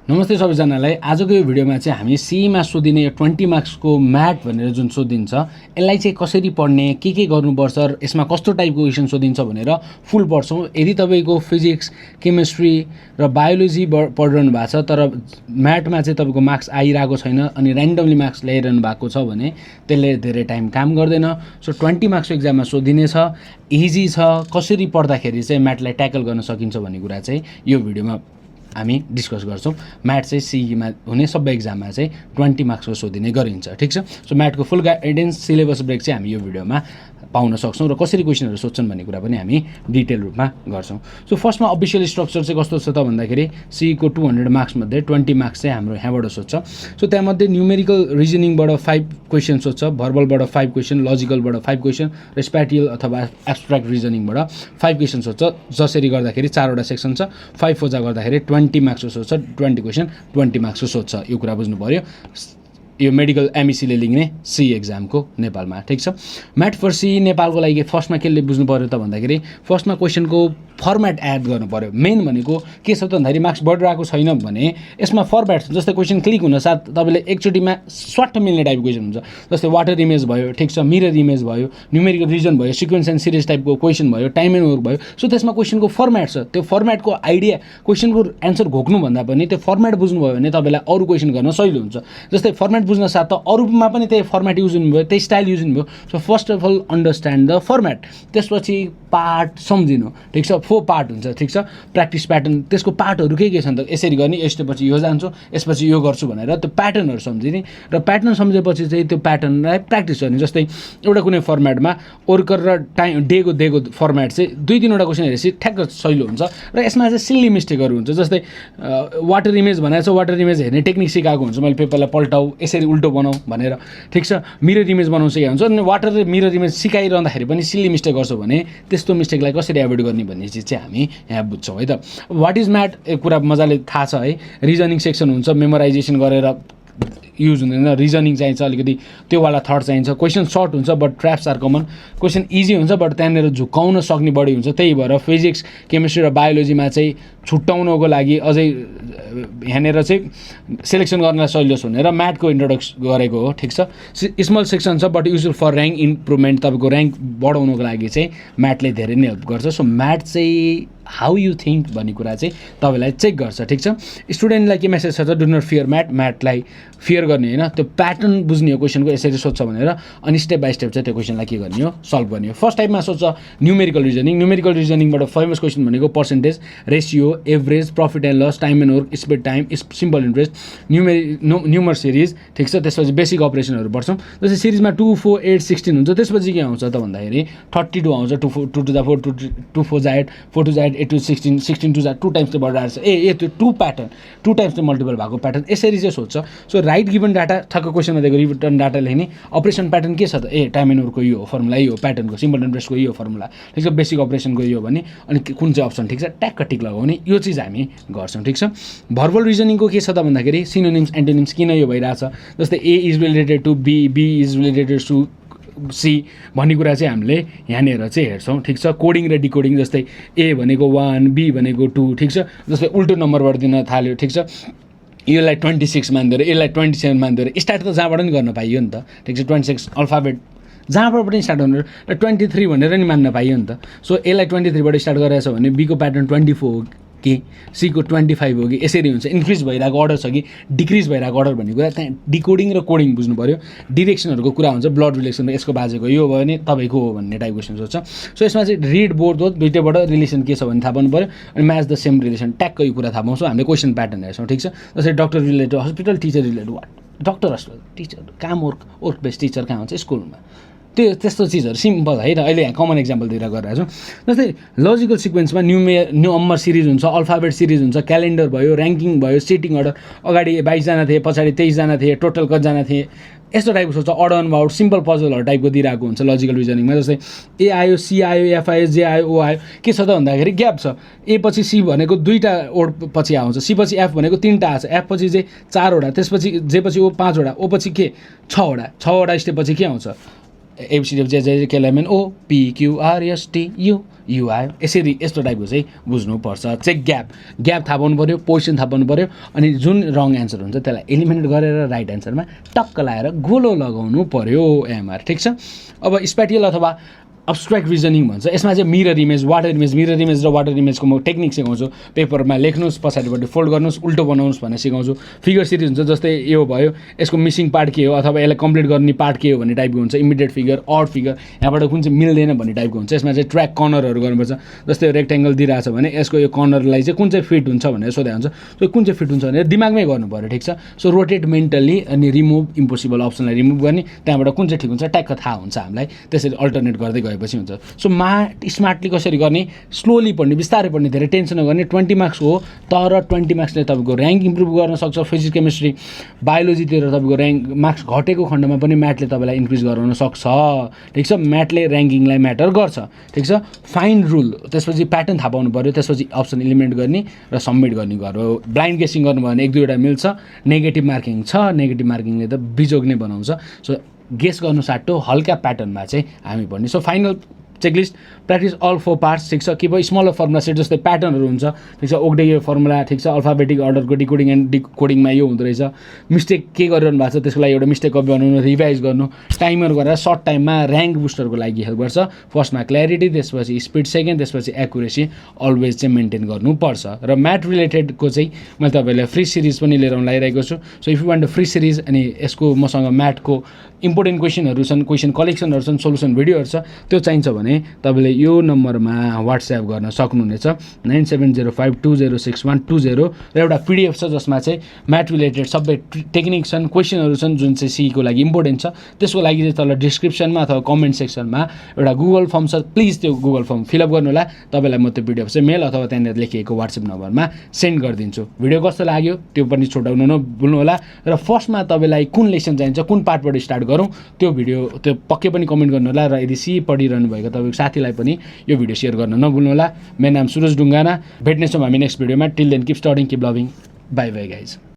नमस्ते सबैजनालाई। आजको यो भिडियोमा चाहिँ हामी सीमा सोधिने 20 मार्क्सको म्याथ भनेर जुन सोधिन्छ यसलाई चाहिँ कसरी पढ्ने, के गर्नुपर्छ, यसमा कस्तो टाइपको क्वेसन सोधिन्छ भनेर फुल पढ्छौँ। यदि तपाईँको फिजिक्स, केमिस्ट्री र बायोलोजी पढिरहनु भएको छ तर म्याथमा चाहिँ तपाईँको मार्क्स आइरहेको छैन अनि ऱ्यान्डमली मार्क्स ल्याइरहनु भएको छ भने त्यसले धेरै टाइम काम गर्दैन। सो 20 मार्क्सको एक्जाममा सोधिनेछ, इजी छ, कसरी पढ्दाखेरि चाहिँ म्याथलाई ट्याकल गर्न सकिन्छ भन्ने कुरा चाहिँ यो भिडियोमा हामी डिस्कस गर्छौँ। म्याथ चाहिँ सीईमा हुने सबै एक्जाममा चाहिँ 20 मार्क्सको सोधिने गरिन्छ, ठिक छ। सो म्याथको फुल गाइडेन्स, सिलेबस ब्रेक चाहिँ हामी यो भिडियोमा पाउन सक्छौँ र कसरी क्वेसनहरू सोध्छन् भन्ने कुरा पनि हामी डिटेल रूपमा गर्छौँ। सो फर्स्टमा अफिसियल स्ट्रक्चर चाहिँ कस्तो छ त भन्दाखेरि सीईको 200 मार्क्समध्ये 20 मार्क्स चाहिँ हाम्रो यहाँबाट सोध्छ। सो त्यहाँमध्ये न्युमेरिकल रिजनिङबाट 5 क्वेसन सोध्छ, भर्बलबाट 5 क्वेसन, लजिकलबाट 5 क्वेसन र स्प्याटियल अथवा एब्स्ट्र्याक्ट रिजनिङबाट 5 क्वेसन सोध्छ। जसरी गर्दाखेरि 4वटा सेक्सन छ, 5 फोजा गर्दाखेरि 20 मार्क्सको सोध्छ, 20 क्वेसन 20 मार्क्सको सोध्छ। यो कुरा बुझ्नु पऱ्यो। यो मेडिकल एमइसीले लिने सी एक्जामको नेपालमा, ठिक छ। म्याथ फर सी नेपालको लागि फर्स्टमा केले बुझ्नु पऱ्यो त भन्दाखेरि फर्स्टमा क्वेसनको फर्मेट एड गर्नु पऱ्यो। मेन भनेको के छ त भन्दाखेरि मार्क्स बढिरहेको छैन भने यसमा फर्मेट छ। जस्तै क्वेसन क्लिक हुनसाथ तपाईँले एकचोटिमा स्वाट मिल्ने टाइपको क्वेसन हुन्छ। जस्तै वाटर इमेज भयो, ठिक छ, मिरर इमेज भयो, न्युमेरिकल रिजन भयो, सिक्वेन्स एन्ड सिरिज टाइपको क्वेसन भयो, टाइम एन्ड वर्क भयो। सो त्यसमा क्वेसनको फर्मेट छ। त्यो फर्मेटको आइडिया क्वेसनको एन्सर घोक्नुभन्दा पनि त्यो फर्मेट बुझ्नुभयो भने तपाईँलाई अरू क्वेसन गर्न सजिलो हुन्छ। जस्तै फर्मेट बुझ्न साथ त अरूमा पनि त्यही फर्मेट युज हुनुभयो, त्यही स्टाइल युज हुनुभयो। So first of all understand the format, त्यसपछि पार्ट सम्झिनु, ठिक छ। 4 पार्ट हुन्छ, ठिक छ। प्र्याक्टिस प्याटर्न, त्यसको पार्टहरू के छन् त, यसरी गर्ने, यसपछि यो जान्छु, यसपछि यो गर्छु भनेर त्यो प्याटर्नहरू सम्झिने र प्याटर्न सम्झेपछि चाहिँ त्यो प्याटर्नलाई प्र्याक्टिस गर्ने। जस्तै एउटा कुनै फर्मेटमा ओर्कर र डेको फर्मेट चाहिँ 2-3वटा क्वेसन हेरेपछि ठ्याक्क सजिलो हुन्छ र यसमा चाहिँ सिल्ली मिस्टेकहरू हुन्छ। जस्तै वाटर इमेज भनेको छ, वाटर इमेज हेर्ने टेक्निक सिकाएको हुन्छ, मैले पेपरलाई पल्टाऊ, यसरी उल्टो बनाऊ भनेर, ठिक छ। मिरर इमेज बनाउनु सिकाएको हुन्छ अनि वाटर र मिरर इमेज सिकाइरहँदाखेरि पनि सिल्ली मिस्टेक गर्छौँ भने त्यस्तो मिस्टेकलाई कसरी एभोइड गर्ने भन्ने चिज चाहिँ हामी यहाँ बुझ्छौँ है त। वाट इज म्याथ कुरा मजाले थाहा छ है। रिजनिङ सेक्सन हुन्छ, मेमोराइजेसन गरेर युज हुँदैन। रिजनिङ चाहिन्छ अलिकति, त्योवाला थर्ड चाहिन्छ। क्वेसन सर्ट हुन्छ but traps are common. Question easy हुन्छ बट त्यहाँनिर झुकाउन सक्ने बढी हुन्छ। त्यही भएर फिजिक्स, केमिस्ट्री र बायोलोजीमा चाहिँ छुट्याउनको लागि अझै यहाँनिर चाहिँ सेलेक्सन गर्नलाई सजिलो हुने र म्याथको इन्ट्रोडक्स गरेको हो, ठिक छ। स्मल सेक्सन छ but useful for rank improvement, तपाईँको ऱ्याङ्क बढाउनुको लागि चाहिँ म्याथले धेरै नै हेल्प गर्छ। सो म्याथ चाहिँ हाउ यु थिङ्क भन्ने कुरा चाहिँ तपाईँलाई चेक गर्छ, ठिक छ। स्टुडेन्टलाई के मेसेज छ त, डु नट फियर म्याथ, म्याथलाई फियर गर्ने होइन, त्यो प्याटर्न बुझ्ने हो क्वेसनको, यसरी सोध्छ भनेर अनि स्टेप बाई स्टेप चाहिँ त्यो क्वेसनलाई के गर्ने हो, सल्भ गर्ने हो। फर्स्ट टाइपमा सोध्छ न्युमेरिकल रिजनिङ। न्युमेरिकल रिजनिङबाट फेमस क्वेसन भनेको percentage, ratio, average, profit and loss, time and work, speed time, simple interest, number series, ठिक छ। त्यसपछि बेसिक अपरेसनहरू पढ्छौँ। जस्तै सिरिजमा 2, 4, 8, 16 हुन्छ। त्यसपछि के आउँछ त भन्दाखेरि 32 आउँछ। 2 to the 4, 2 4 जा 8, 4 to 8, 8 to 16, 16 to 2 टाइम्स चाहिँ बढाएर छ। त्यो 2 प्याटर्न, 2 टाइम्स चाहिँ मल्टिपल भएको प्याटर्न, यसरी चाहिँ सोध्छ। सो राइट गिभन डाटा, ठक्क क्वेसनमा दिएको रिटर्न डाटा लेख्ने। अपरेसन प्याटर्न के छ त, टाइम एन्ड वर्कको यो फर्मुला, यो प्याटर्नको सिम्पल इन्ट्रेस्टको यो फर्मुला, ठिक छ। बेसिक अपरेसनको यो भने अनि कुन चाहिँ अप्सन ठिक छ, ट्याक्क टिक लगाउने, यो चिज हामी गर्छौँ, ठिक छ। भर्बल रिजनिङको के छ त भन्दाखेरि सिनोनिम्स, एन्टोनिम्स, किन यो भइरहेछ। जस्तै A is related to B, B is related to C भन्ने कुरा चाहिँ हामीले यहाँनिर चाहिँ हेर्छौँ, ठिक छ। कोडिङ र डिकोडिङ, जस्तै ए भनेको 1, बी भनेको 2, ठिक छ। जस्तै उल्टो नम्बरबाट दिन थाल्यो, ठिक छ। यसलाई 26 मान्दो र यसलाई 27 मान्दो र स्टार्ट त जहाँबाट पनि गर्न पाइयो नि त, ठिक छ। 26 अल्फाबेट जहाँबाट पनि स्टार्ट हुनु र 23 भनेर नि मान्न पाइयो नि त। सो यसलाई 23बाट स्टार्ट गरेको छ भने बीको प्याटर्न 24 हो कि सीको 25 हो कि, यसरी हुन्छ। इन्क्रिज भइरहेको अर्डर छ कि डिक्रिज भइरहेको अर्डर भन्ने कुरा त्यहाँ डिकोडिङ र कोडिङ बुझ्नु पऱ्यो। डिरेक्सनहरूको कुरा हुन्छ, ब्लड रिलेसन, यसको बाजेको यो भयो भने तपाईँको हो भन्ने टाइप क्वेसन सोध्छ। सो यसमा चाहिँ रिड बोर्ड हो, दुइटैबाट रिलेसन के छ भन्ने थाहा पाउनु पऱ्यो अनि म्याच द सेम रिलेसन, ट्याक्क यो कुरा थाहा पाउँछौँ हामीले। क्वेसन प्याटर्न हेर्छौँ, ठिक छ। जस्तै doctor related hospital, teacher related what, doctor hospital, teacher, काम वर्क बेस्ड टिचर कहाँ हुन्छ, स्कुलमा। त्यस्तो चिजहरू सिम्पल है त। अहिले यहाँ कमन इक्जाम्पल दिएर गरिरहेको छौँ। जस्तै लजिकल सिक्वेन्समा नम्बर सिरिज हुन्छ, अल्फाबेट सिरिज हुन्छ, क्यालेन्डर भयो, ऱ्याङ्किङ भयो, सिटिङ अर्डर, अगाडि 22 जना थिए, पछाडि 23 जना थिए, टोटल कतिजना थिए, यस्तो टाइपको सोच्छ। अड एन्ड बाउट, सिम्पल पजलहरू टाइपको दिइरहेको हुन्छ लजिकल रिजनिङमा। जस्तै ए आयो, सी आयो, एफ आयो, जे आयो, ओ आयो, के छ त भन्दाखेरि ग्याप छ। ए पछि सी भनेको 2टा ओड पछि आउँछ, सी पछि एफ भनेको 3टा आउँछ, एफ पछि चाहिँ 4वटा, त्यसपछि जे पछि ओ 5वटा, ओ पछि के 6वटा, 6वटा स्टेप पछि के आउँछ, ABCD of JJKLMN OPQRSTU UI यसरी यस्तो टाइपको चाहिँ बुझ्नुपर्छ। चाहिँ ग्याप थाहा पाउनु पऱ्यो, पोजिसन थाहा पाउनु पऱ्यो, अनि जुन रङ एन्सर हुन्छ त्यसलाई एलिमिनेट गरेर राइट एन्सरमा टक्क लाएर गोलो लगाउनु पऱ्यो एमआर। ठिक छ। अब स्प्याटियल अथवा अब्स्ट्र्याक्ट रिजनिङ भन्छ। यसमा चाहिँ मिरर इमेज र वाटर इमेजको म टेक्निक सिकाउँछु। पेपरमा लेख्नुहोस्, पछाडिपट्टि फोल्ड गर्नुहोस्, उल्टो बनाउनुहोस् भनेर सिकाउँछु। फिगर सिरिज हुन्छ, जस्तै यो भयो, यसको मिसिङ पार्ट के हो अथवा यसलाई कम्प्लिट गर्ने पार्ट के हो भन्ने टाइपको हुन्छ। इमिडिएट फिगर, अड फिगर, यहाँबाट कुन चाहिँ मिल्दैन भन्ने टाइपको हुन्छ। यसमा चाहिँ ट्र्याक कर्नरहरू गर्नुपर्छ। जस्तै रेक्ट्याङ्गल दिइरहेछ भने यसको यो कर्नरलाई चाहिँ कुन चाहिँ फिट हुन्छ भनेर सोधे हुन्छ। सो कुन चाहिँ फिट हुन्छ भनेर दिमागमै गर्नु पऱ्यो। ठिक छ। सो रोटेट मेन्टल्ली अनि रिमुभ इम्पोसिबल अप्सनलाई रिमुभ गर्ने, त्यहाँबाट कुन चाहिँ ठिक हुन्छ ट्याक्क थाहा हुन्छ हामीलाई। त्यसरी अल्टरनेट गर्दै गएपछि हुन्छ। सो स्मार्टली कसरी गर्ने, स्लोली पढ्ने, बिस्तारै पढ्ने, धेरै टेन्सन नगर्ने। 20 मार्क्स हो, तर 20 मार्क्सले तपाईँको ऱ्याङ्क इम्प्रुभ गर्न सक्छ। फिजिक्स, केमिस्ट्री, बायोलोजीतिर तपाईँको ऱ्याङ्क मार्क्स घटेको खण्डमा पनि म्याथले तपाईँलाई इन्क्रिज गराउन सक्छ। ठिक छ। म्याथले ऱ्याङ्किङलाई म्याटर गर्छ। ठिक छ। फाइन रुल, त्यसपछि प्याटर्न थाहा पाउनु पऱ्यो, त्यसपछि अप्सन इलिमिनेट गर्ने र सबमिट गर्ने गर्यो। ब्लाइन्ड गेसिङ गर्नुभयो भने 1-2 वटा मिल्छ। नेगेटिभ मार्किङ छ, नेगेटिभ मार्किङले त बिजोग्ने बनाउँछ। सो गेस गर्नु साटो हल्का प्याटर्नमा चाहिँ हामी पढ्ने। So final checklist, practice all 4 parts. ठिक छ। कि भयो स्मलर फर्मुला सेट, जस्तै प्याटर्नहरू हुन्छ। ठिक छ। ओक्डे यो फर्मुला। ठिक छ। अल्फाबेटिक अर्डरको डिकोडिङ एन्ड डिकोडिङमा यो हुँदो रहेछ। मिस्टेक के गरिरहनु भएको छ त्यसको लागि एउटा मिस्टेक कपी बनाउनु, रिभाइज गर्नु, टाइमर गरेर सर्ट टाइममा ऱ्याङ्क बुस्टरको लागि हेल्प गर्छ। फर्स्टमा क्ल्यारिटी, त्यसपछि स्पिड सेकेन्ड, त्यसपछि एक्युरेसी अलवेज चाहिँ मेन्टेन गर्नुपर्छ। र म्याथ रिलेटेडको चाहिँ मैले तपाईँहरूलाई फ्री सिरिज पनि लिएर आउन लागिरहेको छु। So if you want the free series अनि यसको मसँग म्याथको इम्पोर्टेन्ट क्वेसनहरू छन्, क्वेसन कलेक्सनहरू छन्, सोल्युसन भिडियोहरू छ, त्यो चाहिन्छ भने तपाईँले यो नम्बरमा वाट्सएप गर्न सक्नुहुनेछ 9705206120 र एउटा PDF छ जसमा चाहिँ म्याथ रिलेटेड सबै टेक्निक छन्, क्वेसनहरू छन् जुन चाहिँ सीईको लागि इम्पोर्टेन्ट छ। त्यसको लागि चाहिँ तल डिस्क्रिप्सनमा अथवा कमेन्ट सेक्सनमा एउटा गुगल फर्म छ, प्लिज त्यो गुगल फर्म फिलअप गर्नु होला। तपाईँलाई म त्यो PDF चाहिँ मेल अथवा त्यहाँनिर लेखिएको वाट्सएप नम्बरमा सेन्ड गरिदिन्छु। भिडियो कस्तो लाग्यो त्यो पनि छुटाउनु नभुल्नु होला। र फर्स्टमा तपाईँलाई कुन लेसन चाहिन्छ, कुन पार्टबाट स्टार्ट गरौँ, त्यो भिडियो त्यो पक्कै पनि कमेन्ट गर्नु होला। र यदि सीई पढिरहनु भएको तपाईँको साथीलाई पनि यो भिडियो सेयर गर्न नभुल्नु होला। मेरो नाम सुरज ढुङ्गाना। भेट्नेछौँ हामी नेक्स्ट भिडियोमा। Till then keep studying, keep loving. Bye bye guys.